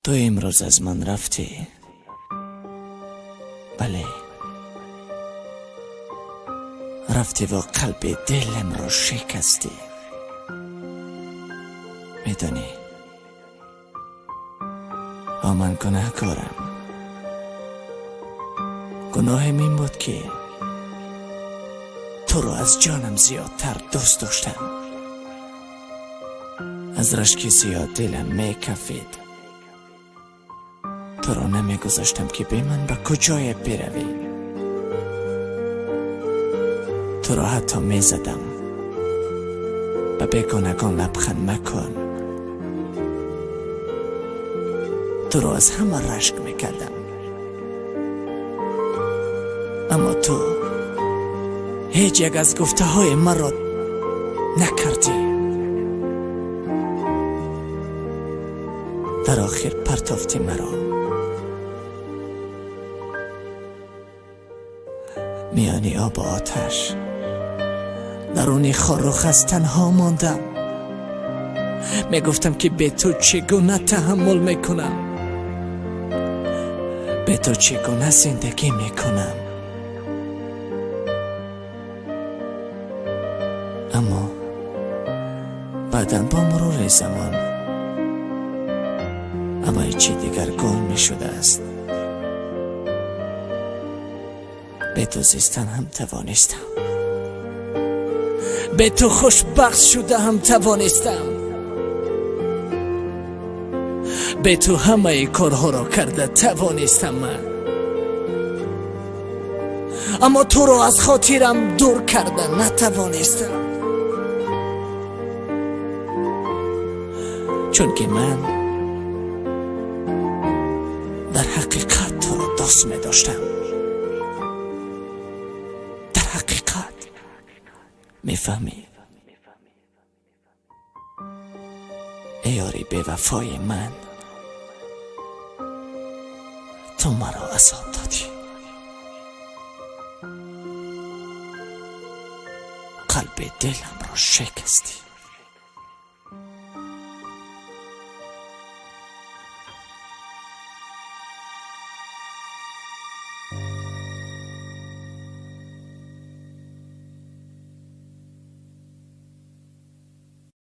Ту имрӯз аз ман рафтӣ. Бале, рафтиву қалби диламро шикастӣ. Медонӣ, о, ман гунаҳкорам. Гуноҳем ин буд, ки туро аз ҷонам зиёдтар дӯст доштам. Аз рашки зиёд дилам мекафид. Туро намегузоштам, ки бе ман ба куҷое биравӣ. Туро ҳатто мезадам: ба бегонагон лабханд макун. Туро аз ҳама рашк мекардам, аммо ту ҳеҷ як аз гуфтаҳои маро накардӣ. Дар охир партофтӣ маро миёни обу оташ. Даруни хору хас танҳо мондам. Мегуфтам, ки бе ту чӣ гуна таҳаммул мекунам, бе ту чӣ гуна зиндагӣ мекунам. Аммо баъдан, бо мурури замон, ҳамаи чӣ дигаргун мешудааст. Бе ту зистан ҳам тавонистам, бе ту хушбахт шуда ҳам тавонистам, бе ту ҳамаи корҳоро карда тавонистам ман, аммо туро аз хотирам дур карда натавонистам, чунки ман дар ҳақиқат туро дӯст медоштам, дар ҳақиқат. Мефаҳмӣ, эй ёри бевафои ман? Ту маро азоб додӣ, қалби диламро шикастӣ.